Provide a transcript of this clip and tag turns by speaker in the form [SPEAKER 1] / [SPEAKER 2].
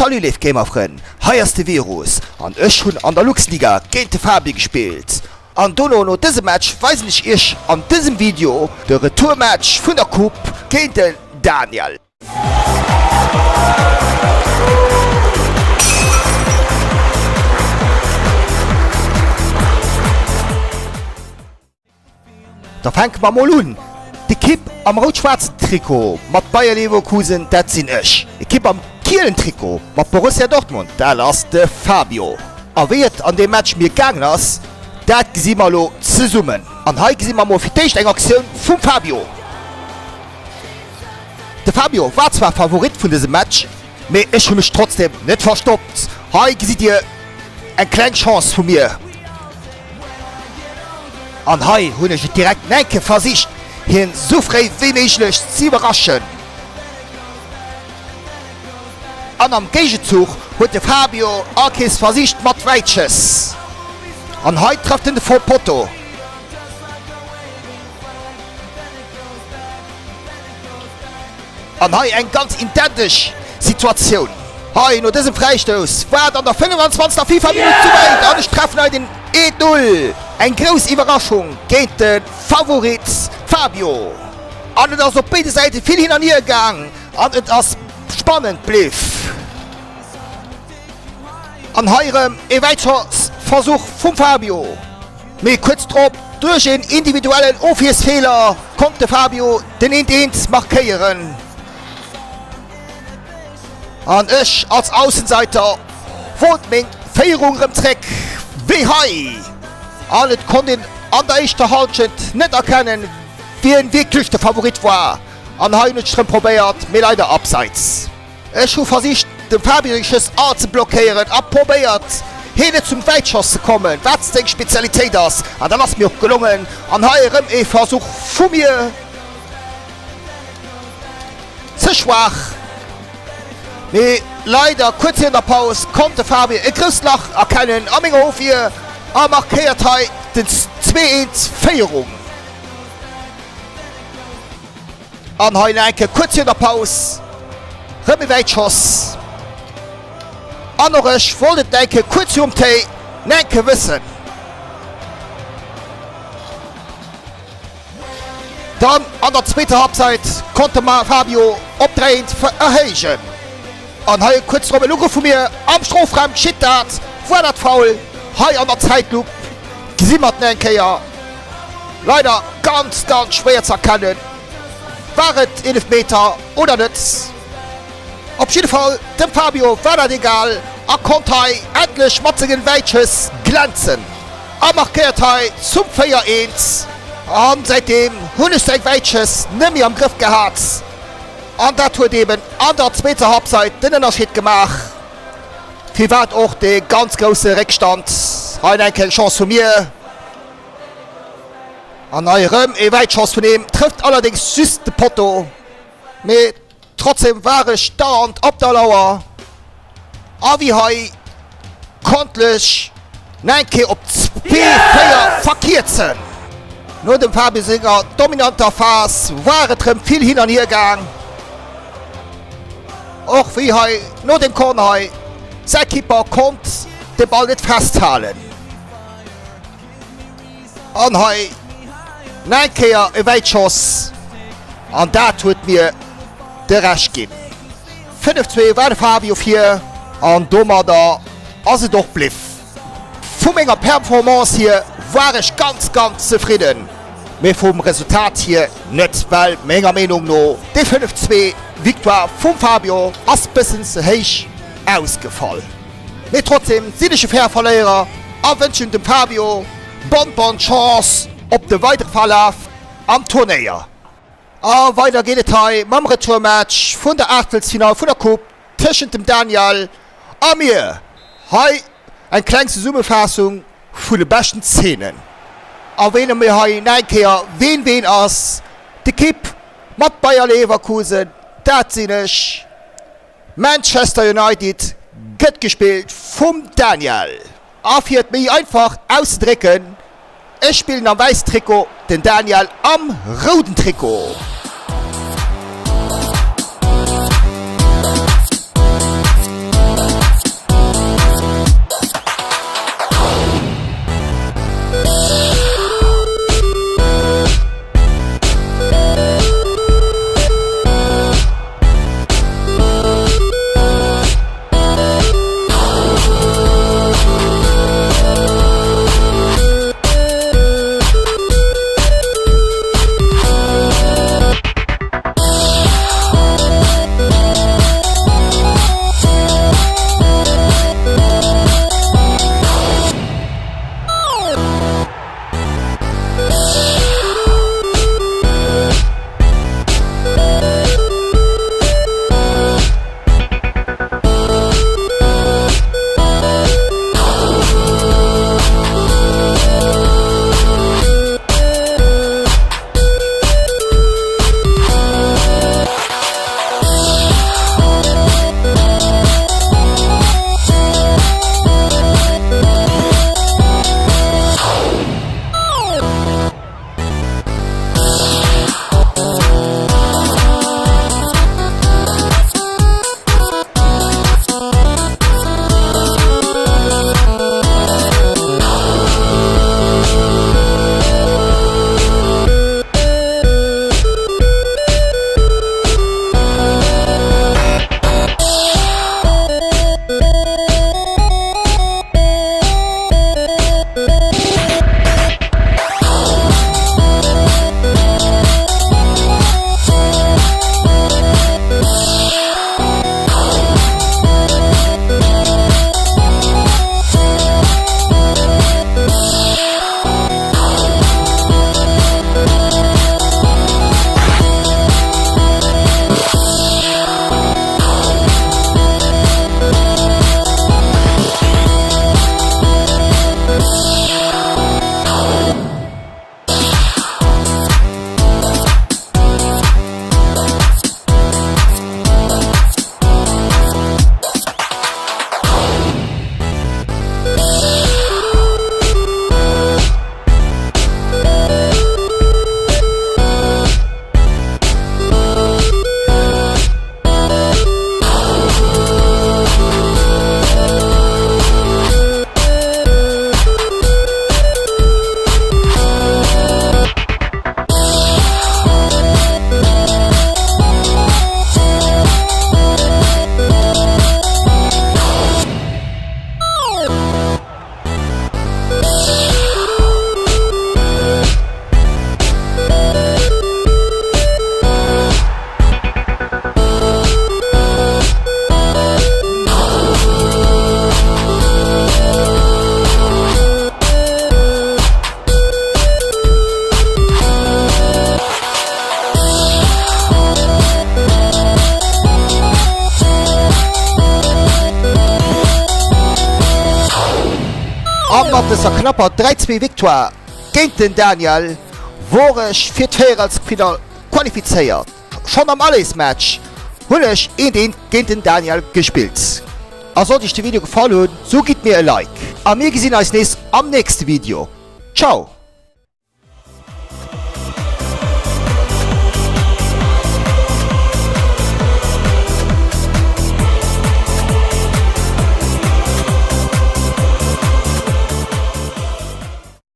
[SPEAKER 1] Salut léif Gamerfrënn, hei ass de Virus an ech hunn an der Luxliga géint de Fabi gespillt. An dono no dësem Match weisen ech iech an dësem Video de Retourmatch vun der Coupe géint den Daniel. Da fänke mer mol un. D'Ekipp am rout-schwaarzen Trikot mat Bayer Leverkusen, dat sinn ech. D'Ekipp am gielen Trikot mat Borussia Dortmund, dat ass de Fabio. A wéi et an deem Match mir gaangen ass, dat gesi mer elo zesummen. An hei gesi mer mol fir d'éischt eng Aktioun vum Fabio. De Fabio war zwar Favorit vun dësem Match, mee ech hu mech trotzdem net verstoppt. Hei gesitt dir eng kleng Chance vu mir. An hei hunn ech et direkt enke versicht, hien sou fréi wéi méiglech ze iwwerraschen. An am Géigezuch huet de Fabio Arques versicht mat Wäitschëss. An hei trëfft en de Potto. An hei eng ganz identesch Situatioun. Hei no dësem Fräistouss war et an der 25. FIFA Minutt souwäit an ech treffen hei den 1, 0. Eng grouss Iwwerraschung géint de Favorit Fabio. An et ass op béide Säite vill hin an hier gaang an et ass spannend bliff. An hei erëm ee Wäitschossversuch vum Fabio. Mee kuerz drop, duerch een individuellen Ofwiersfeeler, konnt de Fabio den eent eent markéieren. An ech als Aussenseiter wollt meng Féierung rëm zréck, wéi hei. An et konnt een an der éischter Halschent net erkennen, wien wierklech de Favorit war. An hei hunn ech et rëm probéiert, mee leider abseits. Ech hu versicht dem Fabio seng Schëss all ze blockéieren a probéiert heen net zum Wäitschoss ze kommen, wat seng Spezialitéit ass, an dat ass mir och gelongen. An hei erëm ee Versuch vu mir, ze schwaach, mee leider kuerz virun der Paus konnt de Fabio e grousst Lach erkennen a menger Ofwier a markéiert hei den 2, 1 Féierung. An hei nach eng Kéier kuerz virun der Paus rëm e Wäitschoss. An och ech wollt et nach eng Kéier kuerz virum Téi nach eng Kéier wëssen. Dann an der zweeter Halbzeit konnt de Fabio op 3, 1 erhéijen. An hei kuerz drop en Ugrëff vu mir am Strofraum. Geschitt dat? War dat Foul? Hei an der Zäitlupp gesi mer et nach eng Kéier. Leider ganz ganz schwéier ze erkennen, war et Eelefmeter oder net. Op jidde Fall dem Fabio war dat egal a konnt hei endlech mat sengen Wäitschëss glänzen a markéiert hei zum 4, 1. An säitdeem hunn ech säi Wäitschëss net méi am Grëff gehat an dat huet eben an der zweeter Halbzeit den Ënnerscheed gemaach, firwat och dee ganz grousse Réckstand. Hei eng kleng Chance vu mir. An hei erëm ee Wäitschoss vun him, trëfft allerdéngs just de Potto, mee trotzdem war ech dauernd op der Lauer. A wéi hei konnt ech nach eng Kéier op 2, 4 verkierzen. No dem Fabio senger dominanter Phas war et rëm vill hin an hier gaang. Och wéi hei no dem Corner hei, säi Keeper konnt de Ball net festhalen. An hei nach eng Kéier e Wäitschoss an dat huet mir de Rescht ginn. 5, 2 war de Fabio vir an domadder ass et och bliff. Vu menger Performance hier war ech ganz ganz zefridden, mee vum Resultat hier net, well menger Meenung no déi 5, 2 Victoire vum Fabio ass bëssen ze héich ausgefall. Mee trotzdem sinn ech e fair Verléierer a wënschen dem Fabio bonne bonne Chance op de weidere Verlaf am Turnéier. A weider geet et hei mam Retourmatch vun der Aachtelsfinall vun der Coupe tëschent dem Daniel a mir. Hei eng kleng Zesummefaassung vun de beschten Zeenen. Erwähne mir hei nach eng Kéier ween ween ass. D'Ekipp mat Bayer Leverkusen, dat sinn ech. Manchester United gëtt gespillt vum Daniel. A fir et méi einfach auszedrécken, ech spillen am wäissen Trikot, den Daniel am rouden Trikot. Mat dëser knapper 3, 2 Victoire géint den Daniel wor ech fir d'Véierelsfinall qualifizéiert. Schonn am Allersmatch hunn ech eent eent géint den Daniel gespillt. A sollt iech de Video gefall hunn, sou gitt mir e Like a mir gesinn eis nees am nächste Video. Ciao!